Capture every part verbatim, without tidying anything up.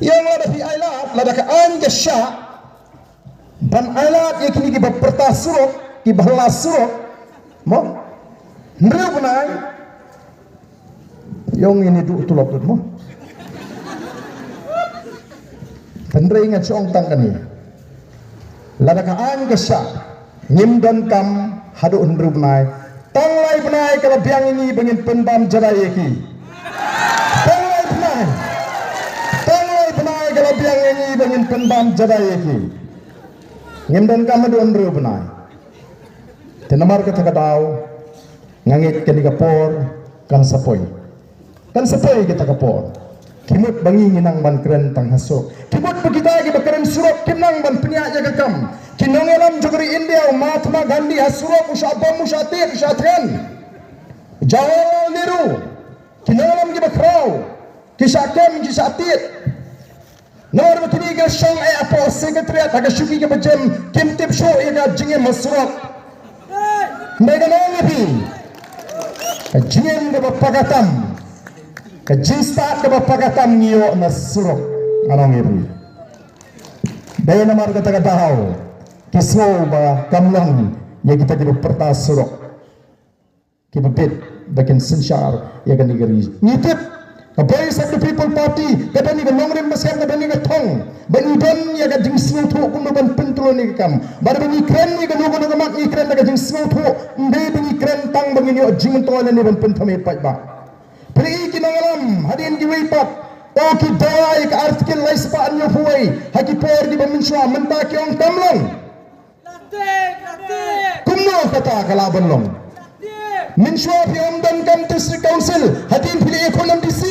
Ïa nga lada phi ailad, lada ka aiñ ka shah ban ailad ïa kine kiba pyrta surok, kiba la surok, mo? Hynriew bnai, ïa nga ini duh tulop lut mo. Hynrei nga shong tang kane. Lada ka aiñ ka shah, ngim donkam haduh hynriew bnai. Tang lai bnai ka la biang ïa ngi ba ngin pynbam jadai ïa ki. Tang lai bnai. Tang lai bnai ka la biang ïa ngi ba ngin pynbam jadai ïa ki. Ngim donkam haduh hynriew bnai. Te namar kata ka daw, nga ngeit kane ka por kan sa poi. Kan sa poi kata ka por. Ki mut ba ngi ngi nang ban kren tang ha surok. Ki mut ba kita kiba kren surok kim nang ban pynïaid ïa ka kam. Ki nongïalam jong ka ri India, u Mahatma Gandhi ha surok u shah bom, u shah tied, u shah thngan. Jawaharlal Nehru. Ki nongïalam kiba khraw, ki shah kem, ki shah tied. Namar ba kine ki shong eh hapoh Secretariat ha ka shuki kaba jem, kim tip shuh ïa ka jingim ha surok. Hynrei ngan ong ïa phi, ka jingim kaba paka tam, ka jingstad kaba paka tam ngi ïoh na surok. Ngan ong ïa phi. Dei namar kata ka daw ki sngew ba kam long ïa kita kiba pyrta surok, kiba bit ba kin synshar ïa kane ka ri. Ngi tip ka Voice of the People Party ka don ïa ka nongrim ba skhem, ka don ïa ka thong ba ngi don ïa ka jingsngewthuh kumno ban pyntrei ïa ka kam. Bad ba ngi kren ïa kano kano ka mat ngi kren da ka jingsngewthuh, ym dei ba ngi kren tang ba ngin ïoh jingmyntoi lane ban pynthame paidbah. Phi i ki nongïalam hadien kiwei pat, o ki dawa ïa ka Article lai spah hynñiewphew wei ha ki por kiba mynshuwa, mynta ki ong kam long. Kumno kata ka lah ban long? Mynshuwa phi ym donkam District Council, hadien phi la ïakhun M D C.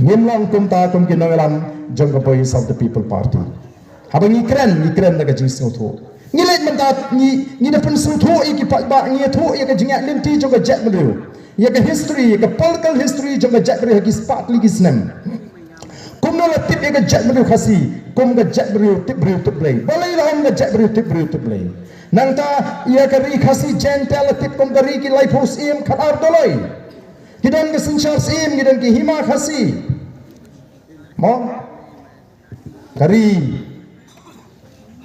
Ngim long kumta kum ki nongïalam jong ka Voice of the People Party. Haba ngi kren, ngi kren da ka jingsngewthuh. Ngi leit mynta ngi, ngi da pynsngewthuh ïa ki paidbah, ngi ïathuh ïa ka jingïaid lynti jong ka jaitbynriew, ïa ka history, ïa ka political history jong ka jaitbynriew ha ki spah tylli ki snem. Kumno la tip ïa ka jaitbynriew Khasi kum ka jaitbynriew tip briew tip Blei? Balei la ong ka jaitbynriew tip briew tip Blei? Nangta ïa ka ri Khasi Jaintia la tip kum ka ri ki laiphew syiem khatar doloi. Ki don ki synshar syiem, ki don ki hima Khasi. Mo? Ka ri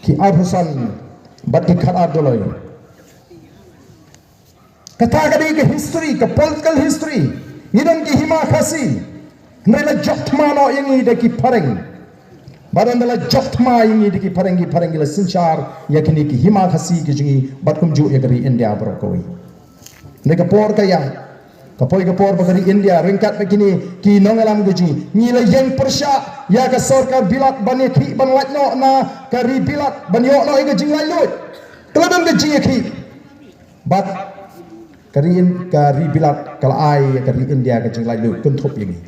ki arphew san bad ki khatar doloi. Kata ka dei ka history, ka political history. Ngi don ki hima Khasi. Hynrei la jop thma noh ïa ngi da ki phareng. Bad ynda la jop thma ïa ngi da ki phareng, ki phareng ki la synshar ïa kine ki hima Khasi ki jong ngi bad kumjuh ïa ka ri India baroh kawei. Hynrei ka por ka ïaid, ka poi ka por ba ka ri India ryngkat bad kine ki nongïalam ki jong ngi, ngi la ïeng pyrshah ïa ka sorkar Bilat ban ïakhih ban lait noh na ka ri Bilat ban ïoh noh ïa ka jinglaitluid. Ka la don ka jingïakhih. Bad ka ri In-, ka ri Bilat ka la ai ïa ka ri India ka jinglaitluid kynthup ïa ngi.